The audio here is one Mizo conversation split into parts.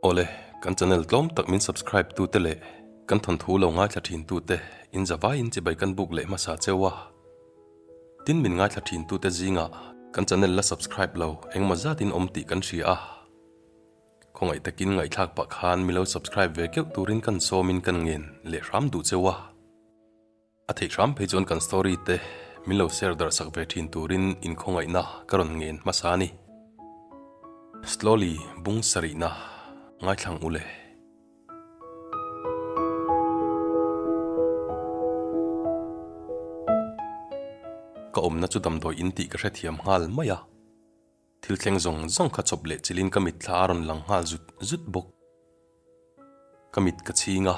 Awle, kan channel tlawm tak min subscribe tute leh kan thawnthu lo ngaithla thin tute in zavaiin chibai kan buk leh hmasa cheu a. Tin min ngaithla thin tute zingah kan channel la subscribe lo engmaw zatin awm tih kan hria a. Khawngaih takin ngaihthlak pah khan mi lo subscribe ve keuh turin kan sawmin kan ngen leh hram duh cheu a. A theih hram phei chuan kan story te min lo share darh sak ve thin turin inkhawngaihna ka rawn ngen hmasa a ni. Slowly bung sarihna ngaithlang u le. Ka awmna chu damdawi in tih ka hrethiam nghal mai a. Thil thleng zawng zawng kha chawp leh chilhin ka mitthla a rawn lang nghal zut zut bawk. Ka mit ka chhing a,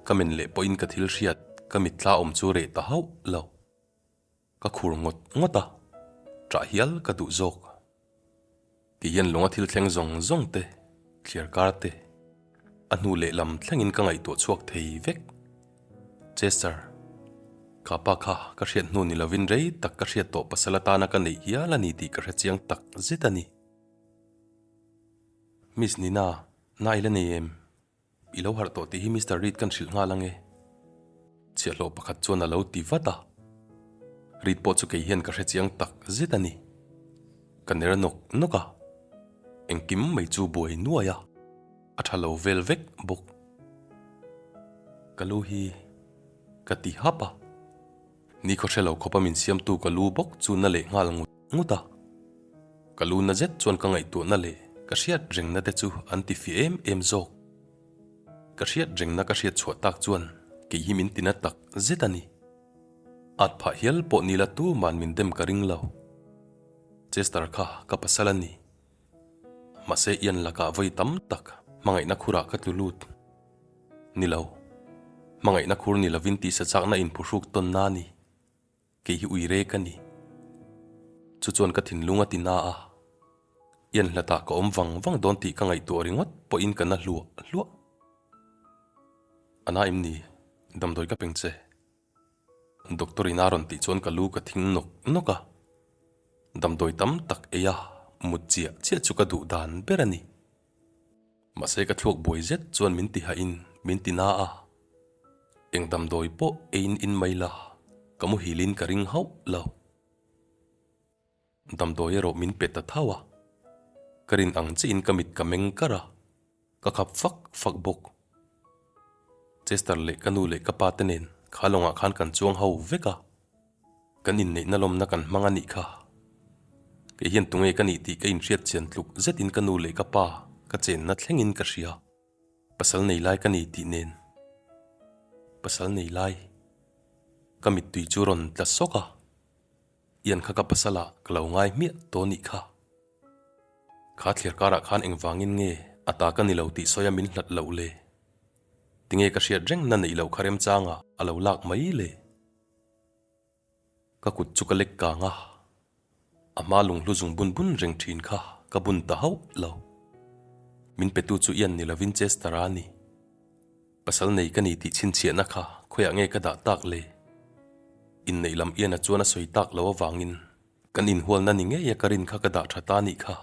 ka men leh pawhin ka thil hriat ka mitthla awm chu reh ta hauh lo. Ka khur ngawt ngawt a, ṭah hial ka duh zawk. Ti hian lunga thil thleng zawng zawng te, thliar kar te, a hnu lehlam thlengin ka ngaihtuah chhuak thei vek. Chester, Ka pa kha ka hriat hnu ni lovin rei tak ka hriat tawh pasal atana ka neih hial a ni tih ka hre chiang tak zet a ni. Miss Nina, na i la nei em? I lo harh tawh tih hi Mister Reid kan hrilh nghal ange. Chhiahhlawh pakhat chuan a lo ti vat a. Reid pawh chu kei hian ka hre chiang tak zet a ni. Ka ner nawk nawk a. Engkim mai chu buai nuai a. A tha lo vel vek bawk. Ka lu hi ka ti hap a. Ni khaw hre lo khawpa min siamtu ka lu bawk chu na leh nghal ngut ngut a. Ka lu na zet chuan ka ngaihtuahna leh ka hriat rengna te chu an ti fi em em zawk. Ka hriat rengna ka hriat chhuah tak chuan kei hi min tina tak zet a ni. At phah hial pawh ni la tuman min dem ka ring lo. Chester kha ka pasal a ni. Mahse Ian lakah vawi tam tak hmangaihna khurah ka tlu lut. Ni lo. Hmangaihna khur ni lovin tihsa chakna inphuhruk tawnna a ni. Kei hi ui rek a ni. Chu chuan ka thinlung a ti na a. Ian hlatah ka awm vang vang dawn tih ka ngaihtuah ringawt pawhin ka na hluah hluah. A na em ni? Damdawi ka peng che. Doctor in a rawn tih chuan ka lu ka thing nawk nawk a, damdawi tam tak ei a mut chiah chiah chu ka duh dan ber a ni. Mahse ka thluak buai zet chuan min ti hahin min ti na a, eng damdawi pawh eiin in mai la ka muhilin ka ring hauh lo. Damdawi erawh min pe ta thau a, ka rin ang chiahin ka mit ka meng kar a, ka khap fak fak bawk. Chester leh ka nu leh ka pa te nen kha lawngah khan kan chuang ho vek a, kan inneihna lawmna kan hmang a nih kha. Kei hian tunge ka nih tih ka inhriat chian tluk zetin ka nu leh ka pa ka chenna thlengin ka hria. Pasal nei lai ka ni tih nen pasal nei lai ka mittui chu rawn tla sawk a. Ian kha ka pasal ah ka lo ngai hmiah tawh nih kha. Kha thliar karah khan engvangin nge a ta ka ni lo tih sawi a min hlat loh le? Tinge ka hriat reng na neih loh kha remchangah a lo lak mai le? Ka kut chu ka lek kang a, a hma lunghlu zung bun bun reng thin kha ka bun ta hauh lo. Min petu chu Ian ni lovin Chester a ni. Pasal nei ka ni tih chhinchhiahna kha khawiah nge ka dah tak le? Inneih lam Ian-a chuan a sawi tak lo avangin kan inhualna ni ngei a ka rin kha ka dah tha ta nih kha.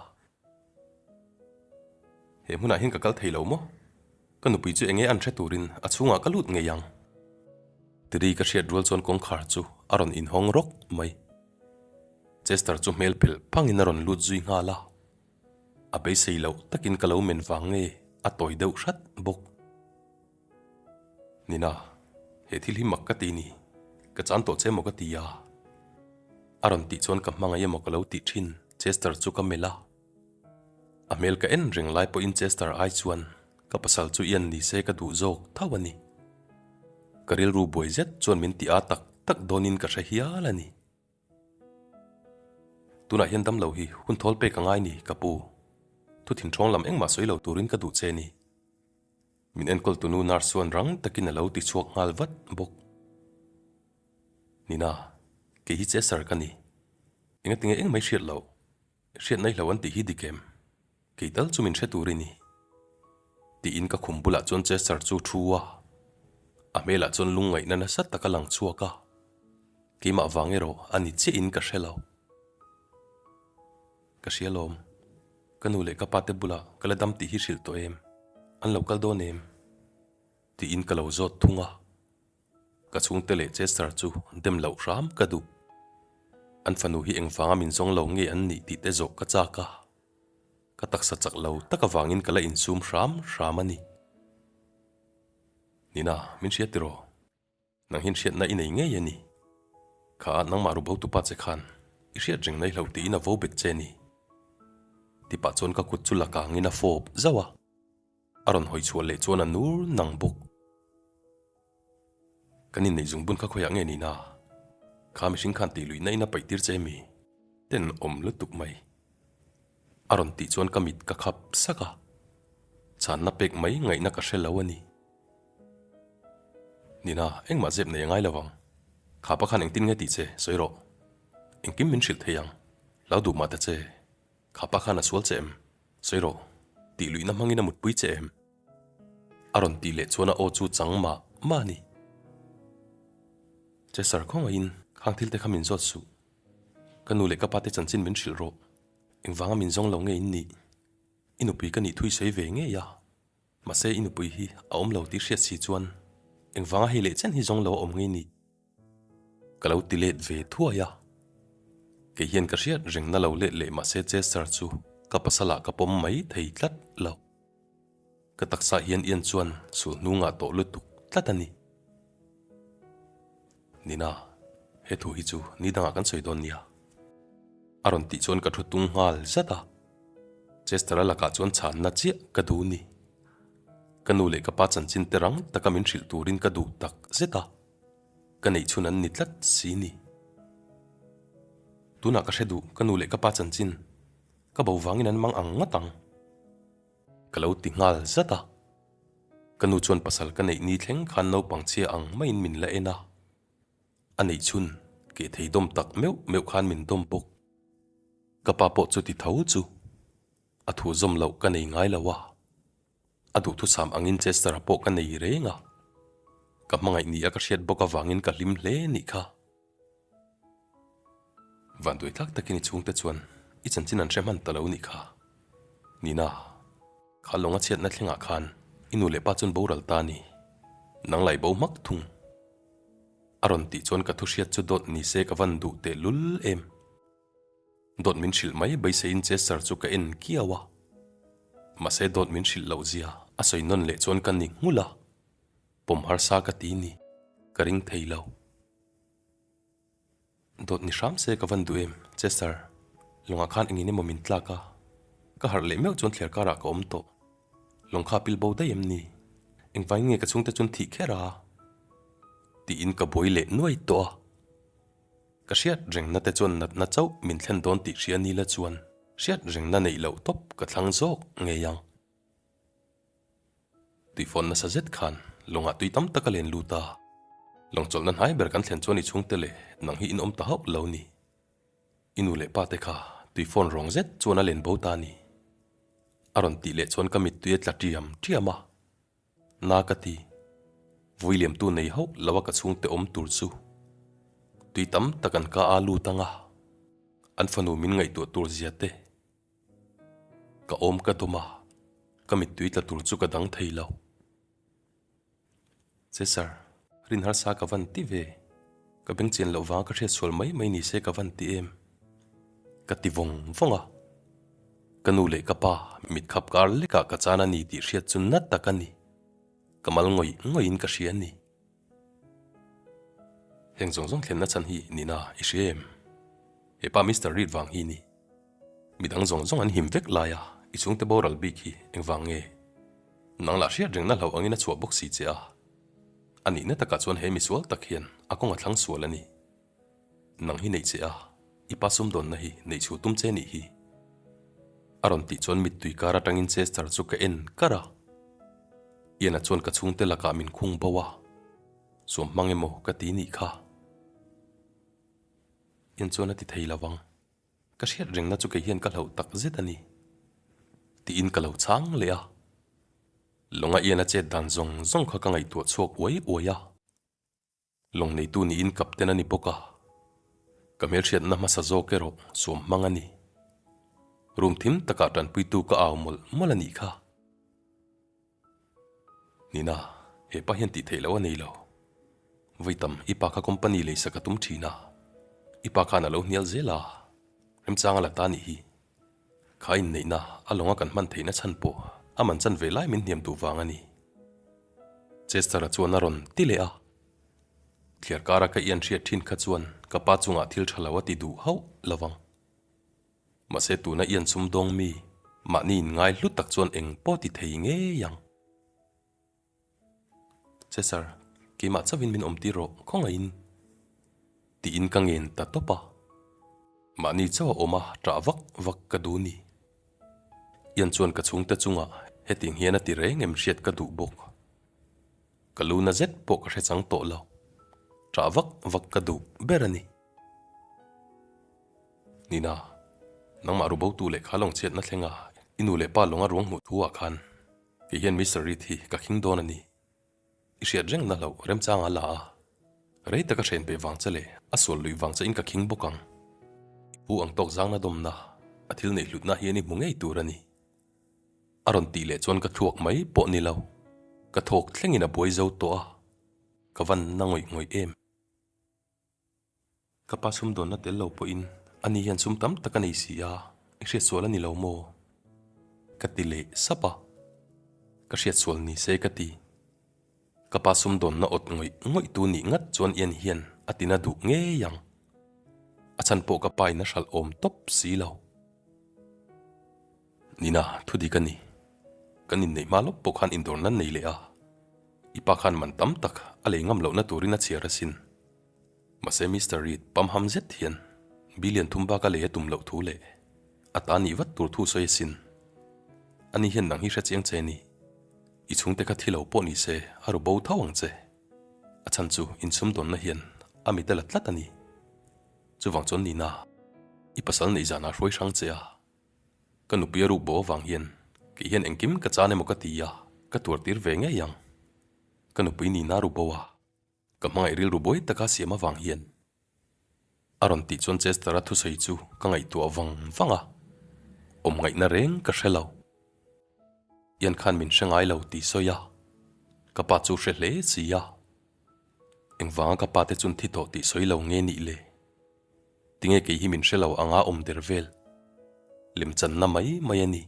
He hmunah hian ka kal thei lo maw? Ka nupui chu enge an hre turin a chhungah ka lut ngei ang. Tiri ka hriat rual chuan kawngkhar chu a rawn inhawng rawk mai. Chester chu hmel phelh phangin a rawn lut zui nghal a. A beisei loh takin ka lo men vang nge a tawi deuh hrat bawk. Nina, he thil hi mak ka ti ni, ka chan tawh che maw ka ti a? A rawn tih chuan ka hmangaih emaw ka lo tih thin Chester chu ka melh a. A hmel ka en reng lai pawhin Chester ai chuan ka pasal chu Ian ni se ka duh zawk tho a ni. Ka rilru buai zet chuan min ti a tak tak dawnin ka hre hial a ni. Tunah hian damlo hi hun thawl pek a ngai ni, ka pu. Thu thinthawng lam engmah sawi lo turin ka duh che ni. Min enkawl tunu nurse chuan rang takin a lo ti chhuak nghal vat bawk. Nina, kei hi Chester ka ni. Engatinge engmai hriat loh? Hriat naihlo an tih hi dik em? Kei tal chu min hre tur i ni. Tiin ka khum bulah chuan Chester chu thu a, a hmelah chuan lungngaihna nasa tak a lang chhuak a, keimah vang erawh a ni chiahin ka hre lo. Ka hria lawm. Ka nu leh ka pa te bulah ka la dam tih hi hrilh tawh em? An lo kal dawn em? Tiin ka lo zawt thung a. Ka chhungte leh Chester chu dem loh hram ka duh. An fanu hi engvanga min zawng lo nge an nih tih te zawh ka chak a. Ka taksa chak lo tak avangin ka la insum hram hram a ni. Nina, min hria tiraw? Nang hian hriatna i nei ngei a ni. Kha nangmah ru bo tupa che khan i hriat reng nei hlo tiin a vo bet che ni. Tipah chuan ka kut chu la kangin a fawp zauh a. A rawn hawi chhuah leh chuan a nur nang bawk. Kan inneih zungbun kha khawiah nge nina? Kha mihring khan tih luihna in a paih tir che mi? Tenawm lutuk mai. A rawn tih chuan ka mit ka khap sak a. Chhanna pek mai ngaihna ka hre lo a ni. Nina, engmah zep nei a ngai lo ang. Kha pa khan engtin nge tih che, sawi rawh. Engkim min hrilh thei ang. Hlau duh mah ta che. Kha pa khan a sual che em? Sawi rawh, tih luihna hmangin a mutpui che em? A rawn tih leh chuan a aw chu chang mah mah a ni. Chester khawngaihin khang thil te kha min zawt suh. Ka nu leh ka pa te chanchin min hrilh rawh. Engvanga min zawng lo nge in nih? I nupui ka nih thui sawi ve ngei a. Mahse i nupui hi a awm lo tih hriat si chuan engvanga hei leh chen hi zawng lo a awm ngei nih? Ka lo ti let ve thuai a. Kei hian ka hriat reng na lo let leh mahse Chester chu ka pasal ah ka pawm mai thei tlat lo. Ka taksa hian Ian chuan sul hnungah tawh lutuk tlat a ni. Nina, he thu hi chu ni dangah kan sawi dawn nia. A rawn tih chuan ka thu tung nghal zat a. Chester-a lakah chuan chhanna chiah ka duh ni. Ka nu leh ka pa chanchin te rang taka min hrilh turin ka duh tak zet a. Ka neih chhun an ni tlat si ni. Tunah ka hre duh ka nu leh ka pa chanchin ka bo vangin an mang ang ngawt ang. Ka lo ti nghal zat a. Ka nu chuan pasal ka neih ni thleng khan naupang chhia ang maiin min la en a. A neih chhun keh thei dawm tak meuh meuh khan min dawm bawk. Ka pa pawh chuti tho chu a thu zawm loh ka nei ngai lo a. A duhthusam angin Chester-a pawh ka nei reng a. Ka hmangaih ni a ka hriat bawk avangin ka hlim hle nih kha. Vanduai tlak takin i chhungte chuan i chanchin an hre hman ta lo nih kha. Nina, kha lawnga chhiatna thlengah khan i nu leh pa chuan boral ta ni. Nang lai bo hmak thung. A rawn tih chuan ka thu hriat chu dawt ni se ka van duh teh lul em. Dawt min hrilh mai beiseiin Chester chu ka en kiau a. Mahse dawt min hrilh loh zia a sawi nawn leh chuan ka ni nghulh a. Pawm harsa ka ti ni, ka ring thei lo. Dawt ni hram se ka van duh em, Chester. Lawngah khan engin emaw min tlak a. Ka harh leh meuh chuan thliar karah ka awm tawh. Lawng kha pil bo daih em ni? Engvangin nge ka chhungte chuan thih kher a? Tiin ka buai leh nuai tawh a. Ka hriat rengna te chuan natna chauh min thlen dawn tih hria nila chuan hriat rengna neih loh tawp ka thlang zawk ngei ang. Tuifawn nasa zet khan lawngah tui tam tak a len lut a, lawng chawlhna hnai ber kan thlen chuan i chhungte leh nang hi in awm ta hauh lo ni. I nu leh pa te kha tuifawn rawng zet chuan a len bo ta ni. A rawn tih leh chuan ka mittui a tla ṭiam ṭiam a. Na ka ti. Vui liamtu nei hauh lo a ka chhungte awm tur chu tui tam tak an ka a lut ang a, an fanu min ngaihtuah tur zia te. Ka awm ka dawm a, ka mittui tla tur chu ka dang thei lo. Cesar, rin harsa ka van ti ve. Ka beng chian loh vanga ka hriat sual mai mai ni se ka van ti em. Ka ti vawng vawng a. Ka nu leh ka pa mit khap kar lekah ka chan a ni tih hriat chu na tak a ni. Ka mal ngawih ngawihin ka hria a ni. Heng zawng zawng thlenna chhan hi nina i hria em? He pa Mister Reed vang hi ni. Midang zawng zawng an him vek lai a, i chhungte boral bik hi engvang nge? Nang lah hriat rengna hlauh angin a chhuah bawk si che a. A nihna takah chuan he misual tak hian a kawng a thlang sual a ni. Nang hi neih che a, i pa sumdawnna hi neih chhu tum che nih hi. A rawn tih chuan mittui kar atangin Chester chu ka en kar a. Ian-a chuan ka chhungte lakah min khung bo a, suam hmang emaw ka ti nih kha. Ian chuan a ti thei lo ang. Ka hriat rengna chu kei hian ka hlauh tak zet a ni. Tiin ka lo chhang leh a. Lawnga Ian-a chet dan zawng zawng kha ka ngaihtuah chhuak uai uai a. Lawng neitu niin captain a ni bawk a, ka hmelhriatna hmasa zawk erawh suam hmang a ni. Room thim takah tanpuitu ka au mawlh mawlh a nih kha. Nina, he pa hian tih theih loh a nei lo. Vawi tam i pa kha company leisak a tum thin a, i pa khan a lo hnial zel a, remchang a la ta nih hi. Kha inneihna a lawnga kan hman theihna chhan pawh a man chan ve lai min hniam duh vang a ni. Chester-a chuan a rawn ti leh a. Thliar kara ka ian hriat thin kha chuan ka pa chungah thil tha lo a ti duh hauh lo vang. Mahse tuna ian sumdawng mi mahni in ngai hlu tak chuan eng pawh ti thei ngei ang. Cesar, keimah chauhin min awm tir rawh khawngaihin tiin ka ngen ta tawp a. Mahni chauh a awm a ṭah vak vak ka duh ni. Ian chuan ka chhungte chungah hetiang hian a ti reng em hriat ka duh bawk. Ka lu na zet pawh ka hre chang tawh lo. Ṭah vak vak ka duh ber a ni. Nina, nangmah rubotu lehkha lawng chhiatna thlenga i nu leh pa lawnga ruang hmuh thu ah khan kei hian Mister Reed hi ka khing dawn a ni. I hriat reng na hlauh remchang a la a, rei taka hren peh vang che leh a sual luih vang che in ka khing bawk ang. I pu ang tawk zangna dawmna a thil neih hlutna hian i hmu ngei tur a ni. A rawn tih leh chuan ka thluak mai pawh ni lo, ka thawk thlengin a buai zo tawh a, ka van na ngawih ngawih em. Ka pa sumdawnna tel lo pawhin ani hian sum tam tak a nei si a, i hriatsual a ni lo maw? Ka ti leh sap a, ka hriatsual ni se ka ti. Ka pa sumdawnna awt ngawih ngawih tu nih ngat chuan Ian hian a tina duh ngei ang. A chhan pawh ka pa in a hralh awm tawp si lo. Nina, thu dik a ni. Kan inneih hma lawk pawh khan indawr nan nei leh a, i pa khan man tam tak a lei ngam lohna turin a chhiar asin. Mahse Mister Reed pamham zet hian billion thum bak a lei a tum loh thu leh a ta nih vat tur thu sawi asin. Ani hian nang hi hre chiang che ni. I chhungte kha thi lo pawh ni se a ru bo tho ang che. A chhan chu insumdawnna hian a mit a la tlat a ni. Chuvang chuan Nina, i pasal neih zanah hruai hrang che a. Ka nupui a ruk bo avang hian kei hian engkim ka chan emaw ka ti a, ka tuar tir ve ngei ang. Ka nupui Nina ru bo a. Ka hmangaih rilru buai taka siam avang hian a rawn tih chuan Chester-a thusawi chu ka ngaihtuah vang vang a, awm ngaihna reng ka hre lo. Ian khan min hre ngai lo tih sawi a, ka pa chu hre hle si a. Engvanga ka pa te chun thi tawh tih sawi lo nge nih le? Tinge kei hi min hre lo anga awm der vel? Lemchanna mai mai a ni.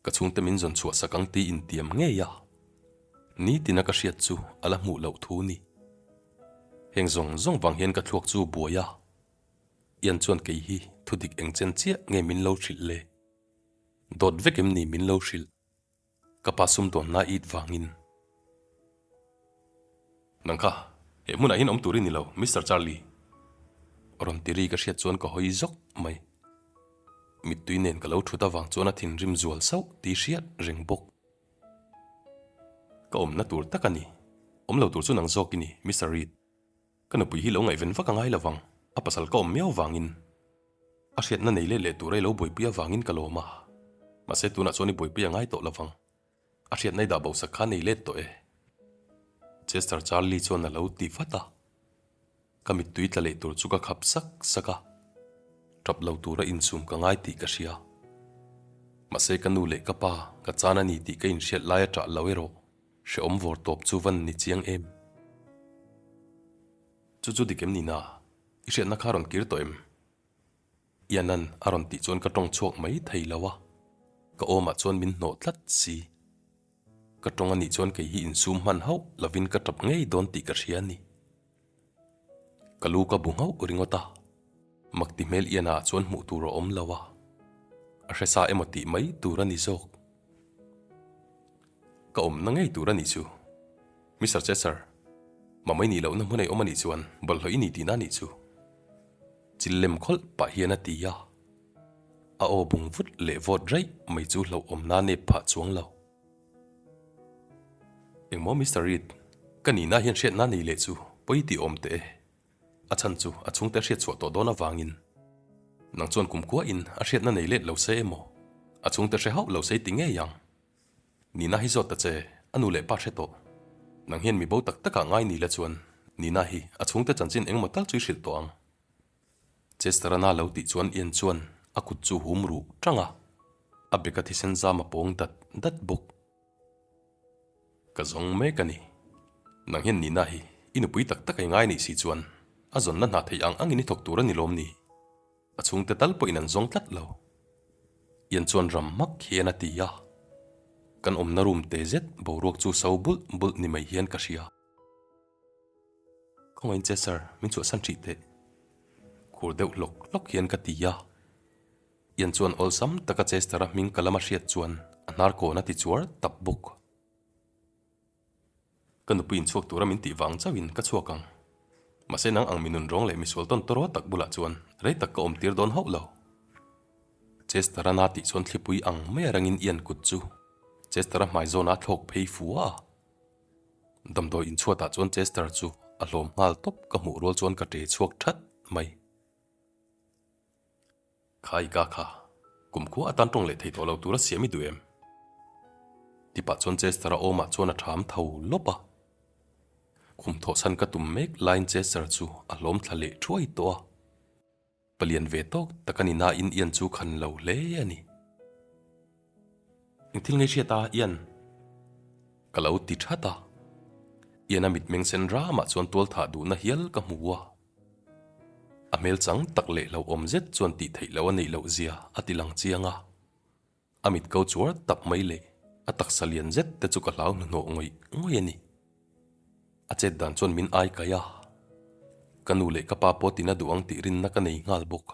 Ka chhungte min zawn chhuah sak ang tih intiam ngei a, nitina ka hriat chu a la hmuh loh thu ni. Heng zawng zawng vang hian ka thluak chu buai a, Ian chuan kei hi thudik eng chen chiah nge min lo hrilh le? Dawt vek em ni min lo hrilh? Ka pa sumdawnna it vangin. Nang kha, he hmunah hian awm tur i ni lo, Mister Charlie. Rawn ti ri ka hriat chuan ka hawi zawk mai. Mittui nen ka lo thut avang chuan a thinrim zual sauh tih hriat reng bawk. Ka awmna tur tak a ni. Awm lo tur chu nang zawk i ni, Mister Reed. Ka nupui hi lo ngaihven vak a ngai lo vang, a pasal ka awm miau vangin. A hriatna nei let leh tura i lo buaipui avangin ka lawm a. Mahse tunah chuan i buaipui a ngai tawh lo vang. A hriatna i dah bo sak kha nei let tawh e. Chester Charlie chuan a lo ti vat a. Ka mittui tla leh tur chu ka khap sak sak a. Tap lo tura insum ka ngai tih ka hria. Mahse ka nu leh ka pa ka chan a ni tih ka inhriat lai a ṭah lo erawh hrehawm vawr tawp chu van ni chiang em. Chu chu dik em ni na? I hriatna kha rawn kir tawh em? Ianan a rawn tih chuan ka tawng chhuak mai thei lo a, ka awmah chuan min hnawh tlat si. Ka tawng a nih chuan kei hi insum hman hauh lovin ka tap ngei dawn tih ka hria a ni. Ka lu ka bu nghauh ringawt a, mak ti hmel Iana ah chuan hmuh tur a awm lo a, a hre sa emaw tih mai tur a ni zawk. Ka awmna ngei tur a nih chu. Mister Chester, mamai nih lohna hmun a i awm a nih chuan bawlhhlawh i ni tihna a nih chu. Chil lem khawlh pah hian a ti a, a aw bung vut leh vawt raih mai chu hlauhawmna nep phah chuang lo. Engmaw Mister Reed, ka nihna hian hriatna nei leh chu pawi tih awm teh e. A chhan chu a chhungte a hriat chhuah tawh dawn avangin nang chuan kumkhua in a hriatna nei let lo se emaw a chhungte hre hauh lo se i ti ngei ang. Nina hi zawt ta che, a nu leh pa hre tawh. Nang hian mi bo tak takah ngai ni la chuan Nina hi a chhungte chanchin engemaw tal chu i hrilh tawh ang. Chester-a na lo tih chuan Ian chuan. A kut chu hum ruh tang a, a beka thisen zam a pawng dat dat bawk. Ka zawng mek a ni. Nang hian Nina hi i nupui tak tak ei ngai nih si chuan a zawnna hna theih ang angin i thawk tur a ni lawm ni? A chhungte tal pawhin an zawng tlat lo. Ian chuan ram hmak hian a ti a. Kan awmna room te zet boruak chu so bulh bulh ni mai hian ka hria. Khawngaih che sir, min chhuahsan hrih teh. Khur deuh hlawk hlawk hian ka ti a. Ian chuan awlsam taka Chester-a hming ka lama hriat chuan a hnar kawn a ti chuar tap bawk. Ka nupui inchhuak tura min tih vang chauhin ka chhuak ang. Mahse nang ang mi nunrawng leh misual tawn tawraw tak bulah chuan rei tak ka awm tir dawn hauh lo. Chester-a na tih chuan thlipui ang mai a rangin Ian kut chu Chester-a hmai zawnah a thlawk phei fua a. Damdawi inchhuatah chuan Chester chu a hlawm nghal tawp ka hmuh rual chuan ka ṭe chhuak ṭhat mai. Kha i ka kha, kumkhua atan ṭawng leh thei tawh lo tura siam i duh em? Tipah chuan Chester-a awmah chuan a ṭham tho lawp a. Khum thawhchhan ka tum mek laiin Chester chu a hlawm thla leh ṭhuai tawh a. Palian ve tawk tak a ni nain Ian chu khan lo hle a ni. Eng thil ngei hriat a, Ian? Ka lo ti that a. Ian a mitmeng sen ramah chuan tual thah duhna hial ka hmu a. A hmel chang tak leh hlauhawm zet chuan tih theih loh a neih loh zia a ti lang chiang a. A mit ko chuar tak mai leh a taksa lian zet te chu ka hlau hnuhnawh ngawih ngawih a ni. A chet dan chuan min ai kai a, ka nu leh ka pa pawh tina duh ang tih rinna ka nei nghal bawk.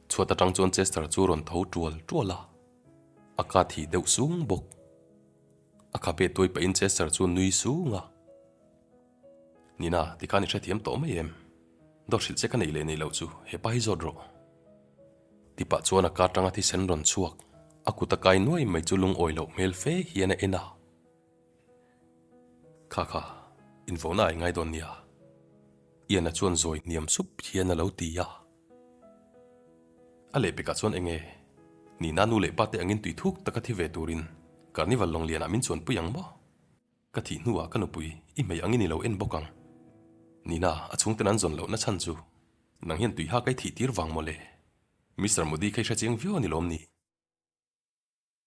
Chhuat atang chuan Chester chu rawn tho tual tual a, a ka thih deuh sung bawk. A khabe tuai pahin Chester chu nui sung a. Nina, tikhan i hrethiam tawh mai em? Dawt hrilh che ka neih leh neih loh chu hepa hi zawt rawh. Tipah chuan a ka tanga thisen rawn chhuak, a kut a kai nuai mai chu lungawi loh hmel fe hian a en a. Kha kha, invauna a ingai dawn nia. Ian-a chuan zawi hniam sup hian a lo ti a. A lehpekah chuan enge, Nina nu leh pa te angin tui thuk taka thi ve turin Carnival lawnglianah min chuanpui ang maw? Ka thih hnuah ka nupui i hmei angin i lo en bawk ang. Nina, a chhungten an zawn lohna chhan chu nang hian tui hak a i thih tir vang mawle. Mister Modi kha i hre chiang viau a ni lawm ni?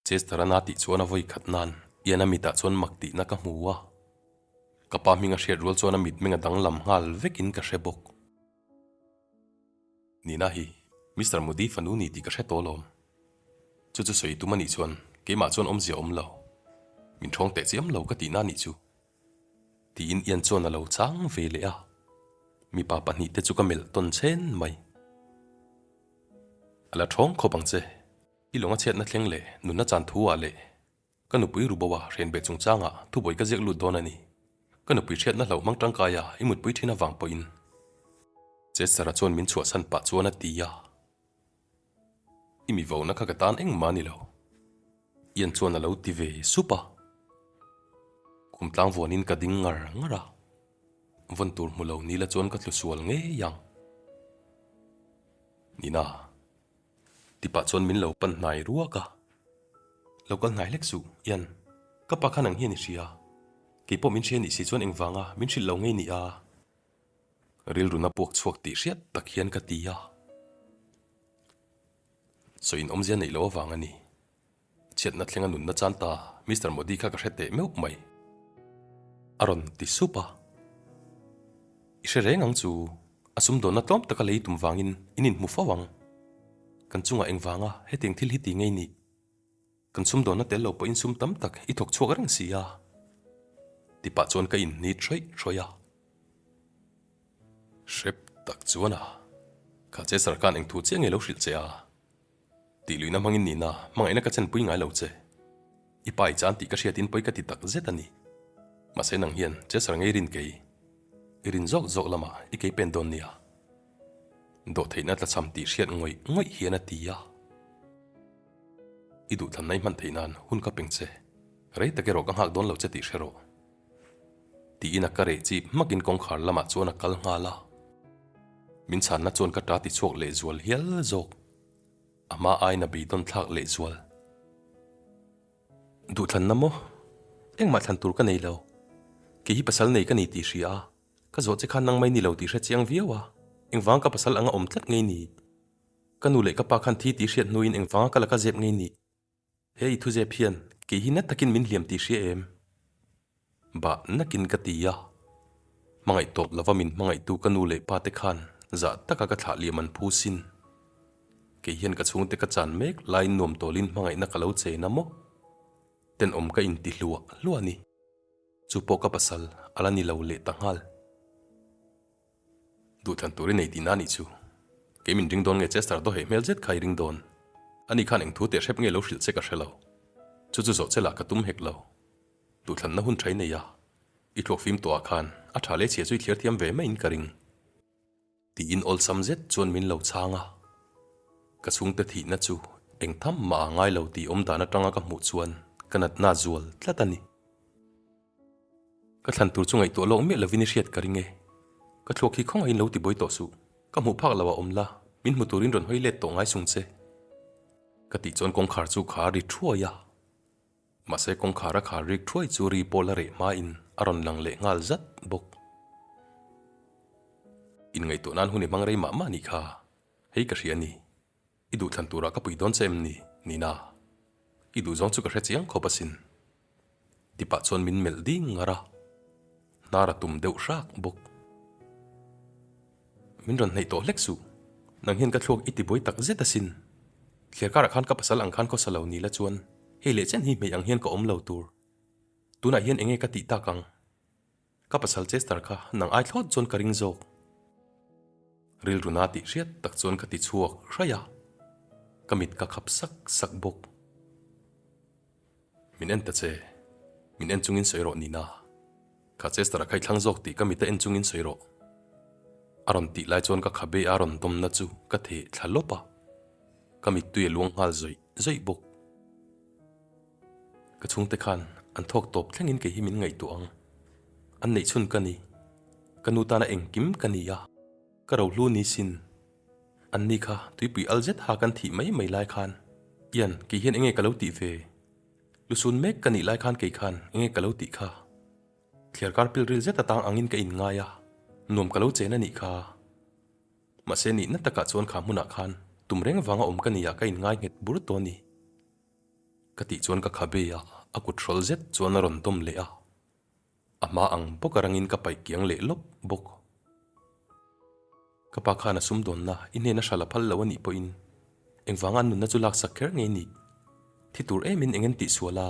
Chester a na tih chuan a vawi khat nan Ian a mitah chuan mak tihna ka hmu a. Ka pa hming a hriat rual chuan a mitmeng a danglam nghal vekin ka hre bawk. Nina hi Mister Modi fanu ni tih ka hre tawh alawm. Chu chu sawi tum a nih chuan keimah chuan awmzia awm lo. Min ṭhawng teh chiam lo ka tihna nih chu. Tiin Ian chuan a lo chang ve leh a. Mipa pahnihte chu ka melh tawn chhen mai. A la ṭhawng khawp ang che. I lawng a chhiatna thleng leh nunna chan thu ah leh ka nupui Ruboa hrenbeh chungchangah thubuai ka ziak lut dawn a ni. Ka nupui hriatna hlauh hmang tangkaia i mutpui thin avang pawhin Chester-a chuan min chhuahsan pah chuan a ti a. I mi vona kha ka tan engmah a ni lo. Ian chuan a lo ti ve sup a. Kum tlang vuanin ka ding ngar ngar a. Vawn tur hmu lo ni la chuan ka tlu sual ngei ang. Nina. Tipah chuan min lo pan hnai ruak a. Lo kal hnai hlek suh, Ian. Ka pa khan ang hian i hria. Kei pawh min hria nih si chuan engvanga min hrilh lo ngei ni a? Rilruna puak chhuak tih hriat tak hian ka ti a. Sawi in awmzia neih loh avang a ni. Chhiatna thlenga nunna chan ta Mister Modi kha ka hre teh meuh mai. A rawn ti sup a. I hre reng ang chu, a sumdawnna tlawm taka lei tum vangin in inhmu fo ang. Kan chungah engvanga hetiang thil hi ti ngei nih? Kan sumdawnna tel lo pawhin sum tam tak i thawk chhuak reng si a. Tipah chuan ka inhnit hrawih hrawih a. Hrep tak chuan a, kha Chester khan engthu chiah nge lo hrilh che a? Tih luihna hmangin nihna hmangaihna ka chenpui ngai lo che. I pa i chan tih ka hriatin pawi ka ti tak zet a ni. Mahse nang hian Chester ngei rin kei. I rin zawk zawk lamah i kei pen dawn nia. Dawhtheihna tlachham tih hriat ngawih ngawih hian a ti a. I duhthlanna i hman theih nan hun ka peng che. Rei tak erawh ka nghak dawn lo che tih hre rawh. Tiin a ka reh chip hmakin kawngkhar lamah chuan a kal nghal a. Min chhanna chuan ka ta ti chhuak lehzual hial zawk. A hma aiin a beidawn thlak lehzual. Duhthlanna maw? Engmah thlan tur ka nei lo. Kei hi pasal nei ka ni tih hria a, ka zawh che khan nang mai ni lo tih hre chiang viau a, engvang ka pasal anga awm tlat ngei ni? Ka nu leh ka pa khan thi tih hriat hnuin engvanga ka laka zep ngei nih? He i thuzep hian kei hi na takin min hliam tih hria em? Bah nakin ka ti a. Hmangaih tawp lova min hmangaihtu ka nu leh pa te khan zah taka ka thlah liam an phu sin. Kei hian ka chhungte ka chan mek laiin nuam tawlin hmangaihna ka lo chen a maw? Tenawm ka inti hluah hluah a ni. Chu pawh ka pasal a la ni lo leh ta nghal. Duhthlan tur i nei tihna a nih chu. Kei min ring dawn nge Chester dawheh hmel zet kha i ring dawn. Ani khan eng thu teh hrep nge lo hrilh che ka hre lo. Chu chu zawh che lah ka tum hek lo. Duhthlanna hun tha i nei a, i thluak fim tawhah khan a tha leh chhia chu i thliar thiam ve maiin ka ring. Tiin awlsam zet chuan min lo chhang a. Ka chhungte thihna chu eng tham mah a ngai lo tih awmdan atanga ka hmuh chuan ka natna zual tlat a ni. Ka thlan tur chu ngaihtuah lawk miah lovin i hriat ka ring e. Ka thluak hi khawngaihin lo tibuai tawh suh. Ka hmuh phak lo a awm la, min hmu turin rawn hawi let tawh ngai sung che. Ka tih chuan kawngkhar chu kha a ri thuai a. Mahse kawngkhar a khar rik thuai chu ri pawh la reh hmain a rawn lang leh nghal zat bawk. Inngaihtuah nan hun i hmang rei mah mah nih kha, hei ka hria a ni. I duhthlan turah ka pui dawn che em ni, Nina? I duhzawng chu ka hre chiang khawp asin. Tipah chuan min melh ding ngar a, hnar a tum deuh hrak bawk. Min rawn hnaih tawh hlek suh, nang hian ka thluak i tibuai tak zet asin. Thliar karah khan ka pasal ang khan khawsa lo ni la chuan hei leh chen hi hmei ang hian ka awm lo tur. Tunah hian enge ka tih tak ang? Ka pasal Chester kha nang ai thlawt chuan ka ring zawk. Rilru na tih hriat tak chuan ka ti chhuak hraih a, ka mit ka khap sak sak bawk. Min en ta che, min en chungin sawi rawh Nina. Kha Chester-a kha i thlang zawk tih ka mit a en chungin sawi rawh. A rawn tih lai chuan ka khabe a rawn dawmna chu ka theh thla lawp a, ka mittui a luang nghal zawih zawih bawk. Ka chhungte khan an thawk tawp thlengin kei hi min ngaihtuah ang. An neih chhun ka ni. Ka nu tana engkim ka ni a, ka rohlu ni sin. Anni kha tuipui al zet ha kan thih mai mai lai khan, Ian, kei hian enge ka lo tih ve? Lusun mek ka nih lai khan kei khan enge ka lo tih kha? Thliarkar pilril zet atang angin ka inngai a, nuam ka lo chen a nih kha. Mahse nihna takah chuan kha hmunah khan tum reng vanga awm ka nih ah ka inngai nghet bur tawh a ni. Ka tih chuan ka khabe a, a kut hrawl zet chuan a rawn dawm leh a. A hma ang bawk a rangin ka paih kiang leh lawp bawk. Ka pa khan a sumdawnna i hnena hral a phal lo a nih pawhin engvanga an nunna chu laksak kher ngei nih? Thi tur emin eng en tihsual a?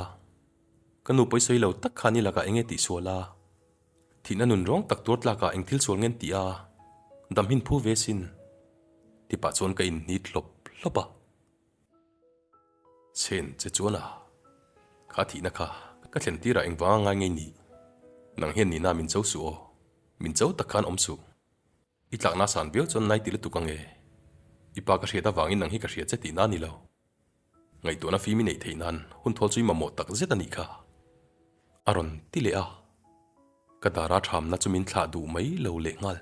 Ka nu pawisawi lo tak khan i lakah eng nge tihsual a? Thihna nun rawng tak tuar tlakah eng thil sual ngen tih a dam hin phu ve sin? Tipah chuan ka inhnit hlawp hlawp a. Chen che chuan a, kha thihna kha ka thlen tirah engvanga ngai ngei nih? Nang hian nihna min cho suh aw, min cho tak khan awm suh. I tlakna san viau chuan nai ti lutuk ange. I pa ka hriat avangin nang hi ka hria che tihna a ni lo. Ngaihtuahna fim i neih theih nan hun thawl chu i mamawh tak zet a nih kha. A rawn ti leh a, ka dara thamna chu min thlah duh mai lo leh nghal.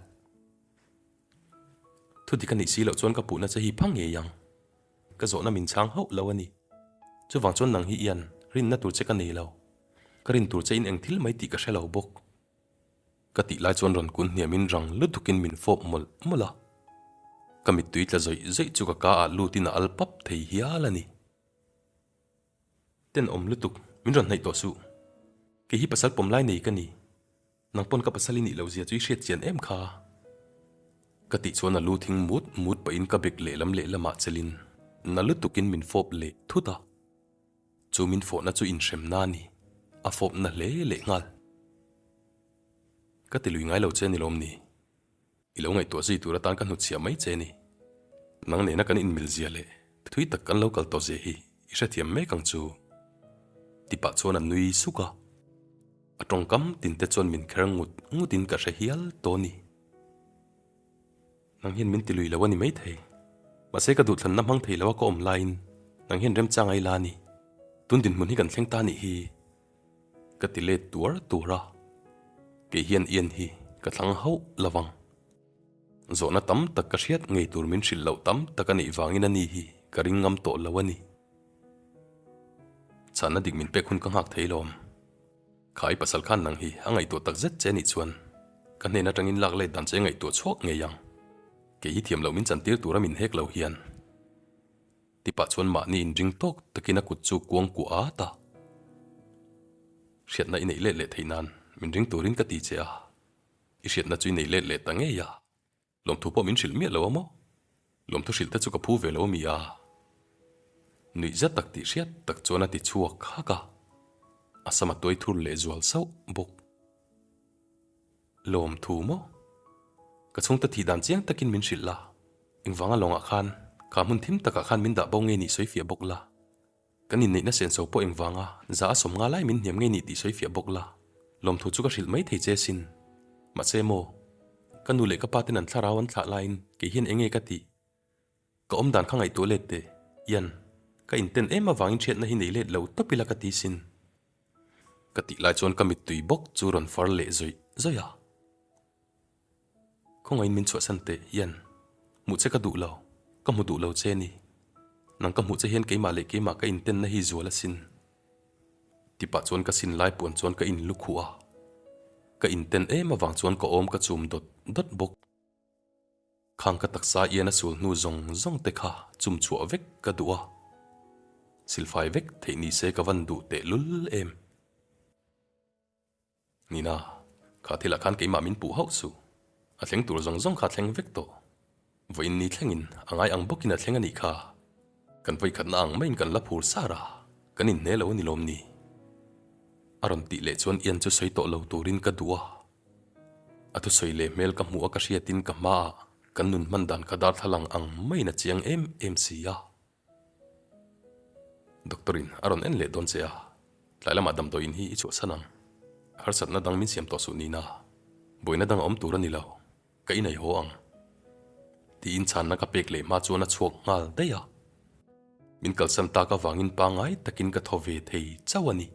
Thudik a nih si loh chuan ka puhna che hi pha ngei ang. Ka zawhna min chhang hauh lo a ni. Chuvang chuan nang hi Ian, rinna tur che ka nei lo. Ka rin tur che in eng thil mai tih ka hre lo bawk. Ka tih lai chuan rawn kun hniamin rang lutukin min fawp mawlh mawlh a. Ka mittui tla zawih zawih chu ka ka ah lutin a al pap thei hial a ni. Tenawm lutuk, min rawn hnaih tawh suh. Kei hi pasal pawm lai nei ka ni. Nang pawn ka pasal i nih loh zia chu i hriat chian em kha? Ka tih chuan a lu thing mut mut pahin ka bek lehlam lehlamah chelin na lutukin min fawp leh thut a. Chu min fawhna chu inhremna a ni, a fawpna hle leh nghal. Ka ti lui ngai lo che ni lawm ni? I lo ngaihtuah zui tur atan ka hnutchhiah mai che ni. Nang nena kan inmil zia leh thui tak kan lo kal tawh zia hi i hrethiam mek ang chu. Tipah chuan a nui suk a. A tawngkam tin te chuan min kher ngut ngut in ka hre hial tawh ni. Nang hian min ti lui lo a ni maithei. Mahse ka duhthlanna hmang thei lo a ka awm laiin nang hian remchang a ila a ni. Tun dinhmun hi kan thleng ta nih hi. Ka ti let tuar tuar a, kei hian Ian hi ka thlang hauh lo vang. Zawhna tam tak ka hriat ngei tur min hrilh loh tam tak a nih vangin a ni hi ka ring ngam tawh lo a ni. Chhanna dik min pek hun ka nghak thei lawm. Kha i pasal khan nang hi a ngaihtuah tak zet che nih chuan ka hnen atangin lak let dan che ngaihtuah chhuak ngei ang. Kei hi thiam loh min chantir tura min hek lo hian. Tipah chuan mahni inring tawk takin a kut chu kuang kuah at a. Hriatna i neih let leh theih nan min ring turin ka ti che a, i hriatna chu i nei let leh ta ngei a. Lawmthu pawh min hrilh miah lo a maw? Lawmthu hrilh te chu ka phu ve lo a mi a? Nuih zet tak tih hriat tak chuan a ti chhuak hak a, a sam a tuai thur leh zual sauh bawk. Lawmthu maw? Ka chhungte thih dan chiang takin min hrilh la, engvanga lawngah khan kha hmun thim takah khan min dah bo nge nih sawi fiah bawk la. Kan inneihna senso pawh engvanga za a sawm nga lai min hniam ngei nih tih sawi fiah bawk la, lawmthu chu ka hrilh mai thei che sin. Mahse maw, ka nu leh ka pa ten an thlarau an thlah laiin kei hian enge ka tih? Ka awm dan kha ngaihtuah let teh, Ian, ka inten em avangin hriatna hi nei let lo tawp ila ka ti sin. Ka tih lai chuan ka mittui bawk chu rawn far leh zawih zawih a. Khawngaihin min chhuahsan teh, Ian. Hmuh che ka duh lo, ka hmu duh lo che ni. Nang ka hmuh che hian keimah leh keimah ka intenna hi zual asin. Tipah chuan ka sin lai puan chuan ka in lu khuh a. Ka inten em avang chuan ka awm ka chum dawt dawt bawk. Khang ka taksa Ian a sul hnu zawng zawng te kha chum chhuah vek ka duh a. Silfai vek theih ni se ka van duh teh lul em. Nina, kha thilah khan keimah min puh hauh suh. A thleng tur zawng zawng kha a thleng vek tawh. Vawiin ni thlengin a ngai ang bawkin a thleng a nih kha. Kan vawikhatna ang maiin kan la phur sar a, kan inhne lo a ni lawm ni? A rawn tih leh chuan Ian chu sawi tawh lo turin ka duh a. A thusawi leh hmel ka hmuh a ka hriatin ka hmaah kan nun hman dan kha darthlalang ang maiin a chiang em em si a. Doctor in a rawn en leh dawn che a, tlai lamah damdawiin hi i chhuahsan ang. Harsatna dang min siam tawh suh nina, buaina dang a awm tur a ni lo, ka inei haw ang. Tiin chhanna ka pek leh hma chuan a chhuak nghal daih a. Min kalsan tak avangin pangngai takin ka thaw ve thei chauh a ni.